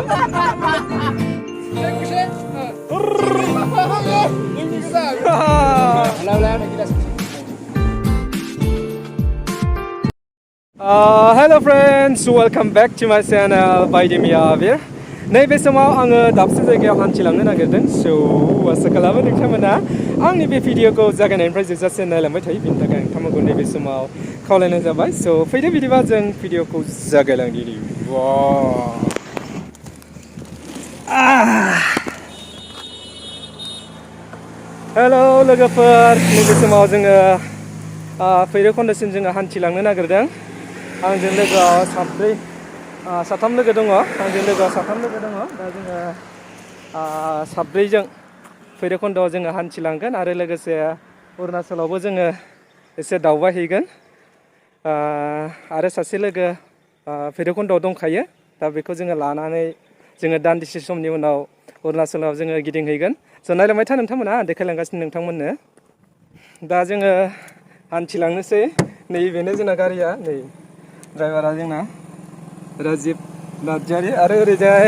Hello friends, welcome back to my channel Baidemiya Abir. नैबे समाव आङो दाबसे जायगायाव हान्थिलांनो नागिरदों स' आसा खालामो नोंथांमोना आंनि बे भिडिअखौ जागायनायनिफ्राय जोबजासिम नायलांबाय थायो बिनि थाखाय नोंथांमोनखौ नैबे समाव खावलायनाय जाबाय स' फैदो बिदिबा जों भिडिअखौ जागायलांदिनि हेल' लोगोफोर नैबे समाव जोङो भैरबकुन्दसिम जोङो हान्थिलांनो नागिरदों आंजों लोगोआव साथाम लोगो दङ आंजों लोगोआव साथाम लोगो दङ दा जोङो साब्रैजों भैरबकुन्दआव जोङो हान्थिलांगोन आरो लोगोसे अरुणाचलावबो जोङो एसे दावबायहैगोन आरो सासे लोगो भैरबकुन्दआव दंखायो दा बेखौ जोङो लानानै जोङो दान्दिसे समनि उनाव अरुणाचलाव जोङो गिदिंहैगोन स' नायलांबाय था नोंथांमोना देखायलांगासिनो नोंथांमोननो दा जोङो हान्थिलांनोसै नैबेनो जोंना गारिया नै ड्राइभारा जोंना राजिब नार्जारि आरो ओरैजाय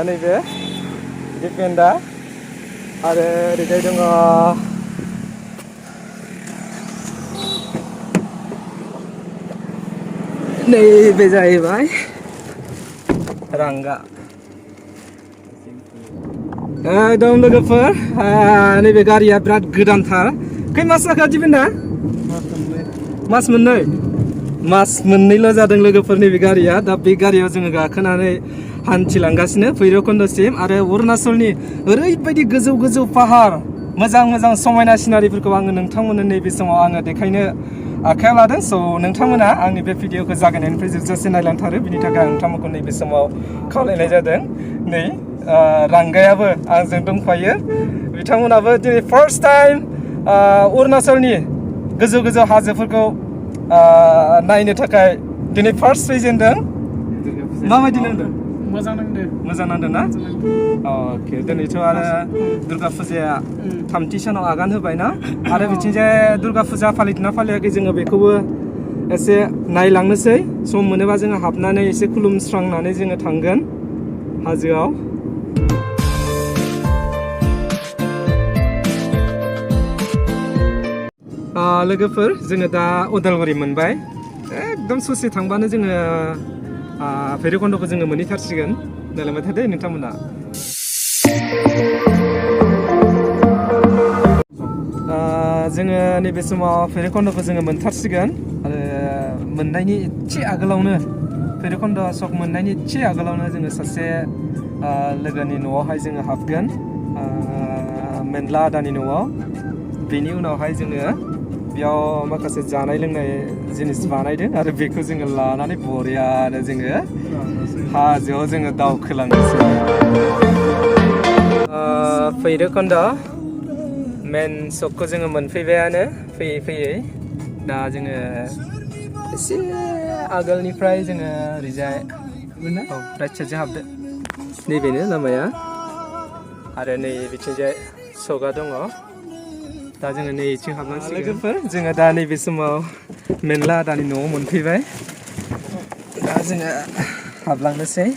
नैबे दिपेन्दा आरो ओरैजाय दङ नैबे जाहैबाय रांगा एकदम लोगोफोर नैबे गारिया बिराद गोदानथार खै मास जाखो दिपेन्दा मास मोननैल' जादों लोगोफोर नैबे गारिया दा बे गारियाव जोङो गाखोनानै हान्थिलांगासिनो भैरबकुन्दसिम आरो अरुणाचलनि ओरैबायदि गोजौ गोजौ पाहार मोजां मोजां समायना सिनारिफोरखौ आङो नोंथांमोननो नैबे समाव आङो देखायनो आखायाव लादों स' नोंथांमोना आंनि बे भिडिअखौ जागायनायनिफ्राय जोबजासे नायलांथारो बिनि थाखाय आं नोंथांमोनखौ नैबे समाव खावलायनाय जादों नै रांगायाबो आंजों दंफायो बिथांमोनाबो दिनै फार्स्ट टाइम अरुणाचलनि गोजौ गोजौ हाजोफोरखौ नायनो थाखाय दिनै फार्स्ट फैजेनदों माबायदि नांदों मोजां नांदों ना अके दिनैथ' आरो दुर्गा फुजाया थामथि सानाव आगान होबाय ना आरो बिथिंजाय दुर्गा फुजा फालिदोंना फालियाखै जोङो बेखौबो एसे नायलांनोसै सम मोनोबा जोङो हाबनानै एसे खुलुमस्रांनानै जोङो थांगोन हाजोआव लोगोफोर जोङो दा उदालगुरि मोनबाय एकदम ससे थांबानो जोङो भैरबकुन्दखौ जोङो मोनहैथारसिगोन नायलांबाय थादो नोंथांमोना जोङो नैबे समाव भैरबकुन्दखौ जोङो मोनथारसिगोन आरो मोननायनि एसे आगोलावनो भैरबकुन्द सक मोननायनि एसे आगोलावनो जोङो सासे लोगोनि न'आवहाय जोङो हाबगोन मेनला आदानि न'आव बेनि उनावहाय जोङो बेयाव माखासे जानाय लोंनाय जिनिस बानायदों आरो बेखौ जोङो लानानै बरियानो जोङो हाजोआव जोङो दावखोलांनोसै भैरबकुन्द मेन सकखौ जोङो मोनफैबायानो फैयै फैयै दा जोङो एसे आगोलनिफ्राय जोङो ओरैजाय राइट साइडजों हाबदो नैबेनो लामाया आरो नै बिथिंजाय सकआ दङ दा जोङो नै इथिं हाबनांसिगोन लोगोफोर जोङो दा नैबे समाव मेनला आदानि न'आव मोनफैबाय दा जोङो हाबलांनोसै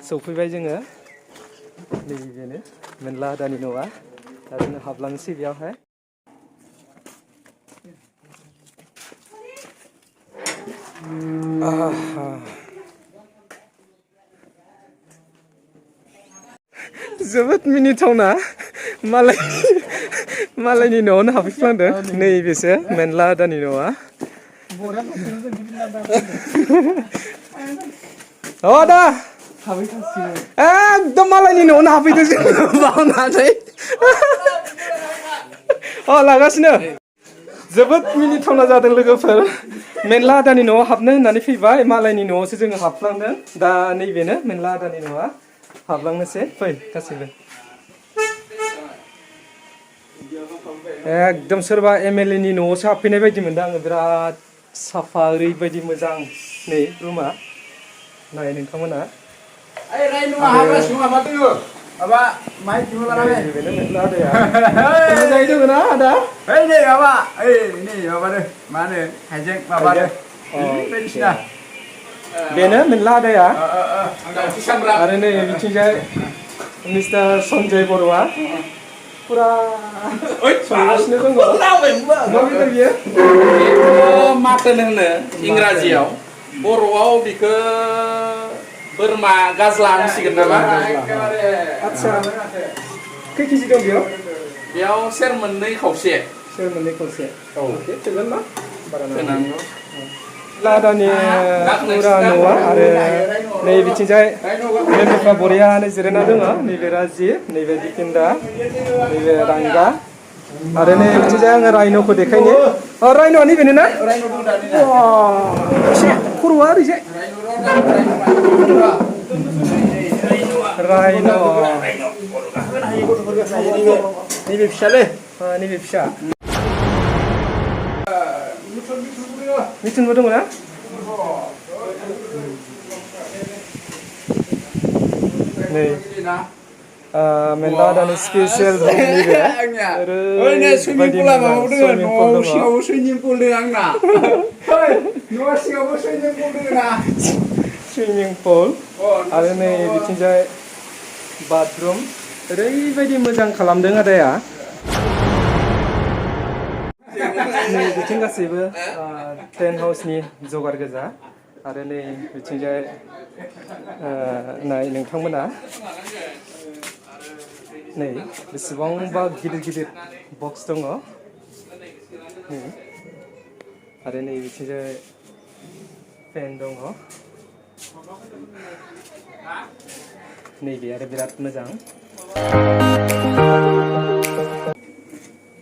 सौफैबाय जोङो नैबेनो मेनला आदानि न'आ दा जोङो हाबलांनोसै बेयावहाय जोबोद मिनिथावना मालायनि न'आवनो हाबफैफ्लांदों नैबेसो मेनला आदानि न'आ आदा एकदम मालायनि न'आवनो हाबफैदों जोङो बावनानै लागासिनो जोबोद मिनिथावना जादों लोगोफोर मेनला आदानि न'आव हाबनो होननानै फैबाय मालायनि न'आवसो जोङो हाबफ्लांदों दा नैबेनो मेनला आदानि न'आ हाबलांनोसै फै गासैबो एकदम सोरबा एमएलए नि न'आवसो हाबफैनाय बायदि मोनदों आङो बिराद साफा ओरैबायदि मोजां नै रुमा नाय नोंथांमोना Apa, main cuma lah Ini bener menla ada ya. Menla itu kena ada? Ini apa? Ini apa deh? Mana? Hajek apa deh? Ini sudah. Bener menla ada ya. Hari ini bicara Mr. Sanjay Borwa. Pura. Sangat dong. Mau kita dia? Itu mata nengne Inggrisयाव बर'आव बिखो बोरमा गाज्ला होनसिगोन नामा? आच्छा खै केजि दं बेयाव? बेयाव सेर मोननै खावसे. सेर मोननै खावसे. अके थोगोन ना? बारा होनांगौ. लादानि पुरा न'आ आरो नै बिथिंजाय मेम्बारफ्रा बरियानो जिरायना दङ नैबे राजि नैबे दिकिन्दा नैबे रांगा आरो नै बिथिंजाय आङो राइन'खौ देखायनि राइन'आ नैबेनो ना? एसे खर'आ ओरैजाय राइन' नैबे फिसालै नैबे फिसा मिथुनबो दङ ना? नै मेनला दानि स्पेसियेल नैबे Ini swimming pool apa mau dengan? Oh, siapa swimming pool dengan na? Hei, nuwa siapa swimming pool dengan na? स्विमिं पुल आरो नै बिथिंजाय बाथरुम ओरैबायदि मोजां खालामदों आदाया नै बिथिं गासैबो टेन्ट हाउसनि जगार गोजा आरो नै बिथिंजाय नाय नोंथांमोना नै बेसेबांबा गिदिर गिदिर बक्स दङ नै आरो नै बिथिंजाय फेन दङ नैबे आरो बिराद मोजां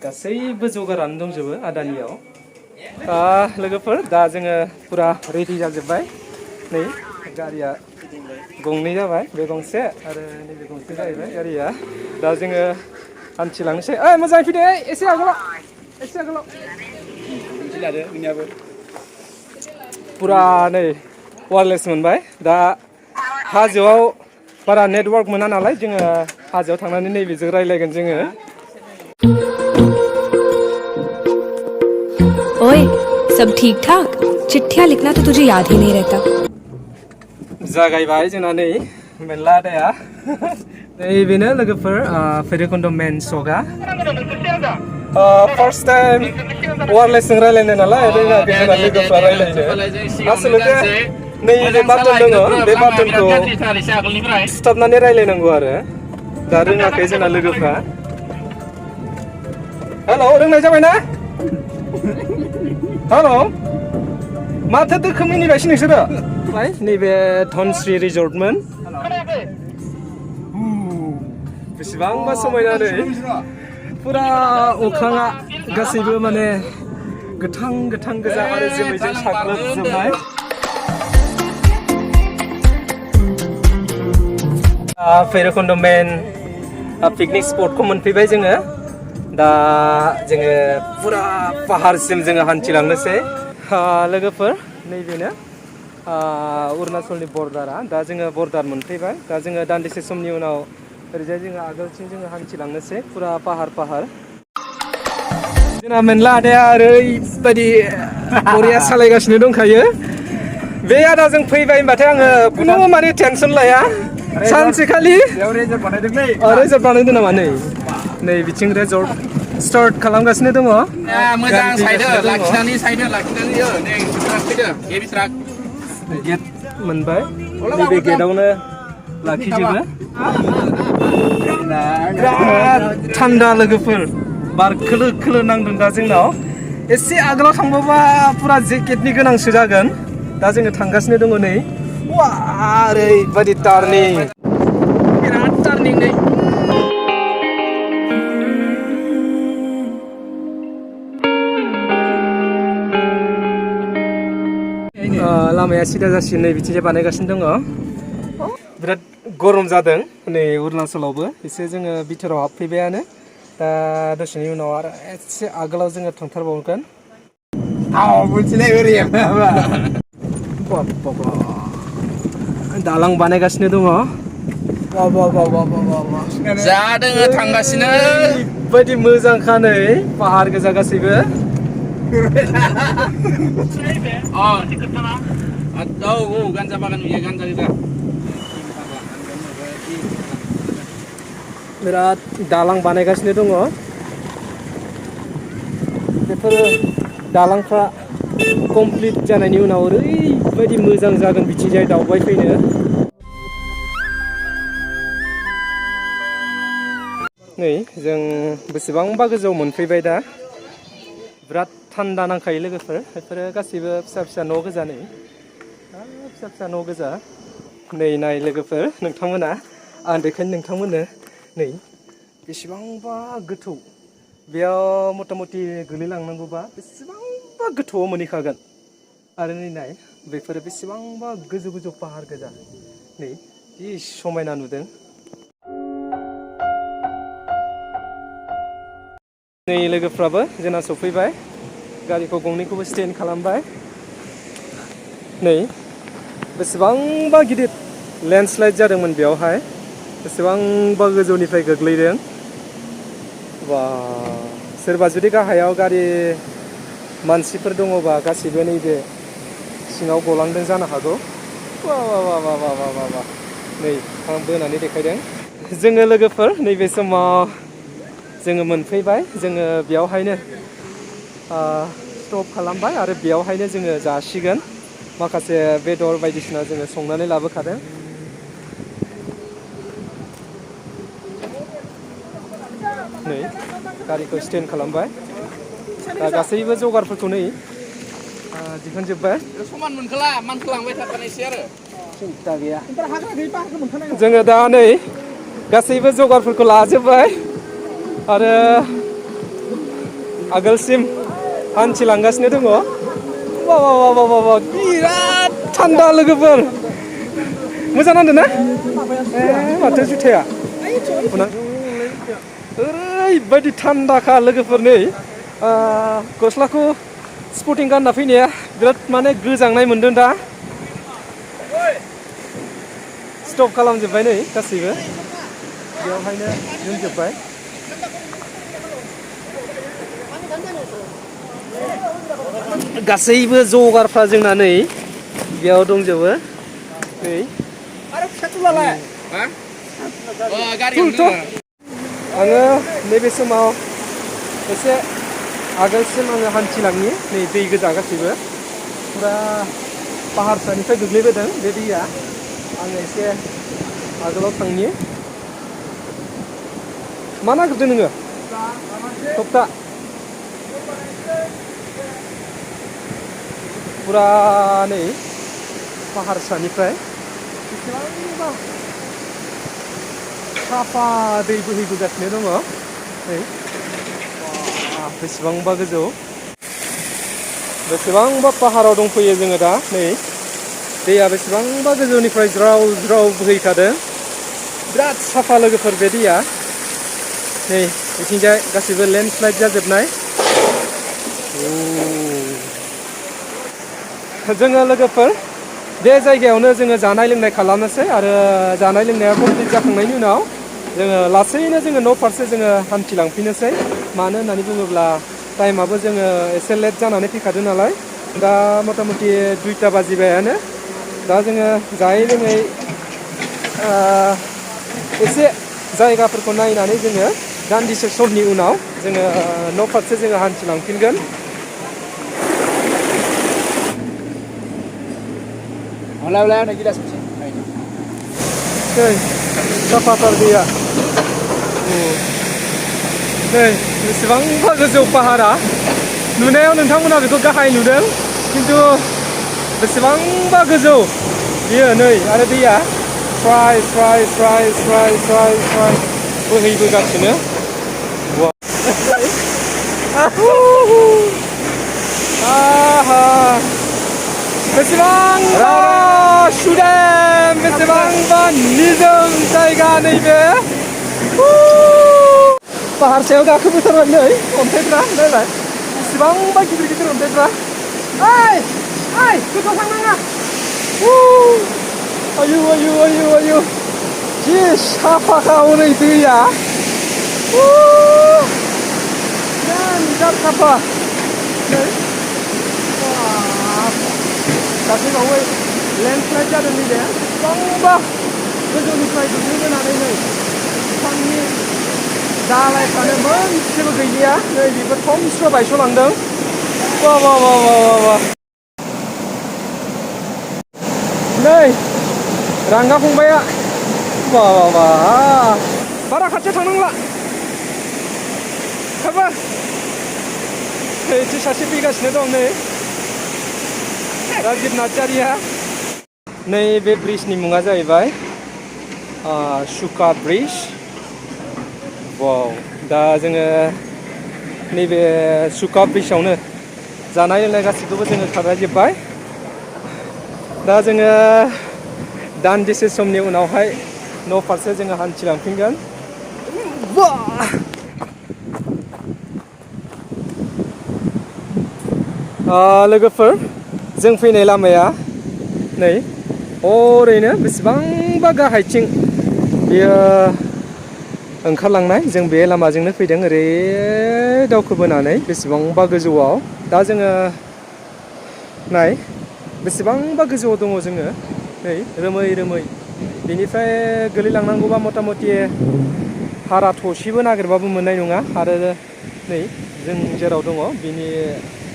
गासैबो जगारानो दंजोबो आदानियाव लोगोफोर दा जोङो पुरा रेडि जाजोब्बाय नै गारिया गंनै जाबाय बे गंसे आरो नैबे गंसे जाहैबाय गारिया दा जोङो हान्थिलांनोसै मोजाङै फैदो एसे आगोलाव पुरा नै वायरलेस मोनबाय दा हाजोआव बारा नेटवर्क मोना नालाय जोङो हाजोआव थांनानै नैबेजों रायलायगोन जोङो ओए सब ठीक ठाक चिट्ठियां लिखना तो तुझे याद ही नहीं रहता जागायबाय जोंना नै मेनला आदाया नैबेनो लोगोफोर भैरबकुन्द मेन सकआ फार्स्ट टाइम वायरलेसजों रायलायनाय नालाय रोङाखै जोंना लोगोफ्रा रायलायनो आसलथे नैबे बाटन दङ बे बाटनखौ सुथाबनानै रायलायनांगौ आरो दा रोङाखै जोंना लोगोफ्रा हेलौ रोंनाय जाबायना हेलौ माथो दोखो मिनिबायसो नोंसोरो नैबे धनश्री रिजर्टमोन बेसेबांबा समायना नै पुरा अख्राङा गासैबो माने गोथां गोथां गोजा आरो जोमैजों साग्लोबजोबनाय भैरबकुन्द मेन पिकनिक स्पटखौ मोनफैबाय जोङो दा जोङो पुरा पाहारसिम जोङो हान्थिलांनोसै लोगोफोर नैबेनो अरुणाचलनि बर्डारा दा जोङो बर्डार मोनफैबाय दा जोङो दान्दिसे समनि उनाव ओरैजाय जोङो आगोलथिं जोङो हान्थिलांनोसै पुरा पाहार जोंना मेनला आदाया ओरैबायदि बरिया सालायगासिनो दंखायो बे आदाजों फैबाय होनबाथाय आङो खुनु माने टेनसन लाया सानसेखालि रिजर्ट बानायदों नामा नै बिथिं रिजर्ट स्टार्ट खालामगासिनो दङ मोजां साइडो लाखिनानै गेट मोनबाय नैबे गेटआवनो लाखिजोबो बिराद थान्दा लोगोफोर बार खोलो खोलो नांदों दा जोंनाव एसे आगोलाव थांबाबा पुरा जेकेटनि गोनांसो जागोन दा जोङो थांगासिनो दङ नै वा ओरैबायदि टार्निं बिराद टार्निं नै लामाया सिदा जासिगोन नै बिथिंजाय बानायगासिनो दङ बिराद गरम जादों नै अरुणाचलावबो एसे जोङो बिथोराव हाबफैबायानो दा दसेनि उनाव आरो एसे आगोलाव जोङो थांथारबावगोन दालां बानायगासिनो दङ जादों थांगासिनो बायदि मोजांखा नै पाहार गोजा गासैबो गान्जा बागान नुयो गान्जा गोजा बिराद दालां बानायगासिनो दङ बेफोर दालांफ्रा कमप्लिट जानायनि उनाव ओरैबायदि मोजां जागोन बिथिंजाय दावबाय फैनो नै जों बेसेबांबा गोजौ मोनफैबाय दा बिराद थान्दा नांखायो लोगोफोर बेफोरो गासैबो फिसा फिसा न' गोजा नै फिसा फिसा न' गोजा नै नाय लोगोफोर नोंथांमोना आं बेखायनो नोंथांमोननो नै बेसेबांबा गोथौ बेयाव मथा मथि गोलैलांनांगौबा बेसेबांबा गोथौआव मोनहैखागोन आरो नै नाय बेफोरो बेसेबांबा गोजौ गोजौ पाहार गोजा नै जि समायना नुदों नै लोगोफ्राबो जोंना सफैबाय गारिखौ गंनैखौबो स्टेन्ड खालामबाय नै बेसेबांबा गिदिर लेन्डस्लाइड जादोंमोन बेयावहाय बेसेबांबा गोजौनिफ्राय गोग्लैदों बा सोरबा जुदि गाहायाव गारि मानसिफोर दङबा गासिबो नैबे सिङाव गलांदों जानो हागौ वा वा वा वा वा वा वा नै आं बोनानै देखायदों जोङो लोगोफोर नैबे समाव जोङो मोनफैबाय जोङो बेयावहायनो स्टप खालामबाय आरो बेयावहायनो जोङो जासिगोन माखासे बेदर बायदिसिना जोङो संनानै लाबोखादों नै गारिखौ स्टेन्ड खालामबाय दा गासैबो जगारफोरखौ नै दिहुनजोब्बाय समान मोनखोला मानखोलांबाय थाखानायसै आरो सिन्था गैया जोङो दा नै गासैबो जगारफोरखौ लाजोब्बाय आरो आगोलसिम हान्थिलांगासिनो दङ वा वा वा वा वा बिराद थान्दा लोगोफोर मोजां नांदों ना माथो जुथाया ओरैबायदि थान्दाखा लोगोफोर नै गस्लाखौ स्पर्टिं गानना फैनाया बिराद माने गोजांनाय मोन्दों दा स्टप खालामजोब्बाय नै गासैबो बेयावहायनो दोनजोब्बाय गासैबो जगारफ्रा जोंना नै बेयाव दंजोबो नै आङो नैबे समाव एसे आगोलसिम आङो हान्थिलांनि नै दै गोजा गासैबो फुरा पाहार सानिफ्राय गोग्लैबोदों बे दैया आङो एसे आगोलाव थांनि मा नागिरदों नोङो थप्था फुरा नै पाहार सानिफ्राय बेसेबांबा साफा दै बोहैबोगासिनो दङ नै बेसेबांबा गोजौ बेसेबांबा पाहाराव दंफैयो जोङो दा नै दैया बेसेबांबा गोजौनिफ्राय ज्राव ज्राव बोहैखादों बिराद साफा लोगोफोर बे दैया नै बिथिंजाय गासैबो लेन्डस्लाइड जाजोबनाय जोङो लोगोफोर बे जायगायावनो जोङो जानाय लोंनाय खालामनोसै आरो जानाय लोंनाया कमप्लिट जाखांनायनि उनाव जोङो लासैनो जोङो न' फारसे जोङो हान्थिलांफिनोसै मानो होननानै बुङोब्ला टाइमाबो जोङो एसे लेट जानानै फैखादों नालाय दा मथा मथि 2टा बाजिबायानो दा जोङो जायै लोङै एसे जायगाफोरखौ नायनानै जोङो दान्दिसे समनि उनाव जोङो न' फारसे जोङो हान्थिलांफिनगोन साफाथार दैया नै बेसेबांबा गोजौ पाहारा नुनायाव नोंथांमोना बेखौ गाहाय नुदों खिन्थु बेसेबांबा गोजौ बियो नै आरो दैया स्राय स्राय स्राय स्राय स्राय स्राय बोहैबोगासिनो बेसेबांबा सुदेम बेसेबांबा निजोम जायगा नैबे पाहार सायाव गाखोबोथारबाय नै अन्थाइफ्रा नायलाय बेसेबांबा गिदिर गिदिर अन्थाइफ्रा ओइ गोथौ थांनाङा आयु आयु आयु आयु जि साफाखा हनै दैया बिराद साफा नै दाख्लैबावै लेन्डस्लाइड जादों नैबे बेसेबांबा गोजौनिफ्राय गोग्लैबोनानै नै बिफांनि दालायफ्रानो मोनसेबो गैलिया नै बेफोर थमस्र' बायस'लांदों वा वा वा वा वा वा नै रांगा फंबाया वा वा वा बारा खाथियाव थांनांला खाबा एसे सासे फैगासिनो दं नै राजिब नार्जारिया नै बे ब्रिजनि मुङा जाहैबाय सुका ब्रिज वाव दा जोङो नैबे सुका ब्रिजआवनो जानाय लोंनाय गासैखौबो जोङो खालामजोब्बाय दा जोङो दान्दिसे समनि उनावहाय न' फारसे जोङो हान्थिलांफिनगोन लोगोफोर जों फैनाय लामाया नै ओरैनो बेसेबांबा गाहायथिं बेयो ओंखारलांनाय जों बे लामाजोंनो फैदों ओरै दावखोबोनानै बेसेबांबा गोजौआव दा जोङो नाय बेसेबांबा गोजौआव दङ जोङो नै रोमै रोमै बेनिफ्राय गोलैलांनांगौबा मथा मथि हारा थसेबो नागिरबाबो मोननाय नङा आरो नै जों जेराव दङ बिनि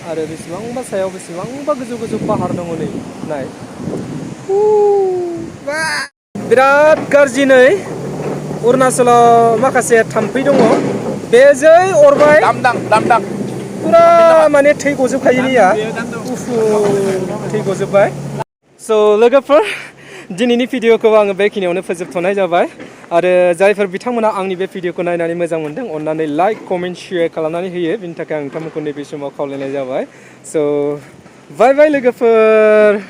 आरो बेसेबांबा सायाव बेसेबांबा गोजौ गोजौ पाहार दङ नै नाय बिराद गाज्रि नै अरुणाचलाव माखासे थाम्फै दङ बे जै अरबाय दामदां पुरा माने थै गजोबखायोनिया थै गजोबबाय स' लोगोफोर दिनैनि भिडिअखौ आङो बेखिनियावनो फोजोबथ'नाय जाबाय आरो जायफोर बिथांमोना आंनि बे भिडिअखौ नायनानै मोजां मोनदों अन्नानै लाइक कमेन्ट शेयार खालामनानै होयो बिनि थाखाय आं नोंथांमोनखौ नैबे समाव खावलायनाय जाबाय स' बाय बाय लोगोफोर